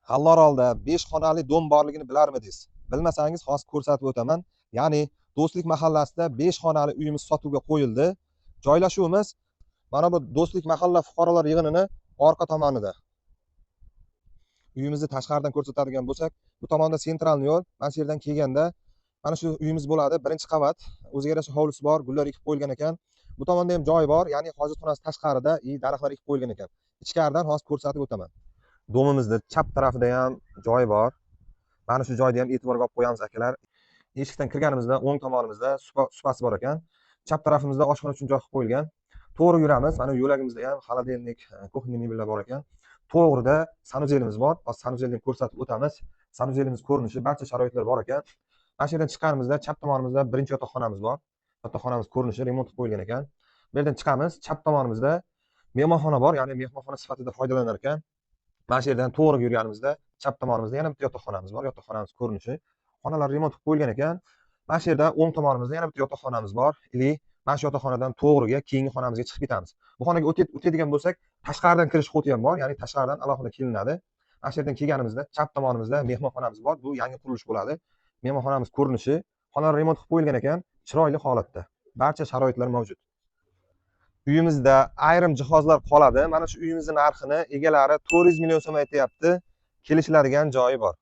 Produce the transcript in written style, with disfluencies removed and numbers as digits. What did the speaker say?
G'allaorolda 5 xonali dom borligini bilarmidingiz? Bilmasangiz, hozir ko'rsatib o'taman. Ya'ni Do'stlik mahallasida 5 xonali uyimiz sotuvga qo'yildi. Joylashuvimiz mana bu Do'stlik mahalla fuqarolar yig'inini orqa tomonida. Uyimizni tashqaridan ko'rsatadigan bo'lsak, bu tomonda центральный yo'l. Mana shu yerdan kelganda mana shu uyimiz bo'ladi. Birinchi qavat, o'ziga yarasha hovlisi bor, gullar ekib qo'yilgan ekan. Bu tomonda ham joy bor, ya'ni hojatxonasi tashqarida и daraxtlar ekib qo'yilgan ekan. Ichkaridan hozir ko'rsatib o'taman. Domimizni chap tarafida ham joy bor. Mana shu joyni ham e'tiborga olib qo'yamiz, akalar. Eshikdan kirganimizda o'ng tomonimizda supasi bor ekan. Chap tarafimizda oshxona uchun joy qilib qo'yilgan. To'g'ri yuramiz. Mana yo'lagimizda ham холодильник, кухня mebellar bor ekan. To'g'rida санузел imiz bor. Hozir санузел ni ko'rsatib o'tamiz. Санузел imiz ko'rinishi, barcha sharoitlar bor ekan. Mana shu yerdan chiqqanimizda chap tomonimizda birinchi yotoqxonamiz bor. Yotoqxonamiz ko'rinishi, remont qilib qo'yilgan ekan. Bu yerdan chiqamiz, chap tomonimizda mehmonxona bor, ya'ni mehmonxona sifatida foydalanar ekan. Mana shu yerdan to'g'ri yurganimizda chap tomonimizda yana bitta yotoqxonamiz bor. Yotoqxonamiz ko'rinishi. Xonalar remont qilib qo'yilgan ekan. Mana shu yerda o'ng tomonimizda yana bitta yotoqxonamiz bor. Или mana shu yotoqxonadan to'g'riga keyingi xonamizga chiqib ketamiz. Bu xonaga o'tadigan bo'lsak, tashqaridan kirish ход i ham bor, ya'ni tashqaridan alohida kelinadi. Mana shu yerdan kelganimizda chap tomonimizda mehmonxonamiz bor. Bu yangi qurilish bo'ladi. Mehmonxonamiz ko'rinishi, xonalar remont qilib qo'yilgan ekan, chiroyli holatda. Barcha sharoitlar mavjud. Uyimizda ayrim jihozlar qoladi. Mana shu uyimizni narxini egalari 400 million so'm aytyapti. Kelishiladigan joyi bor.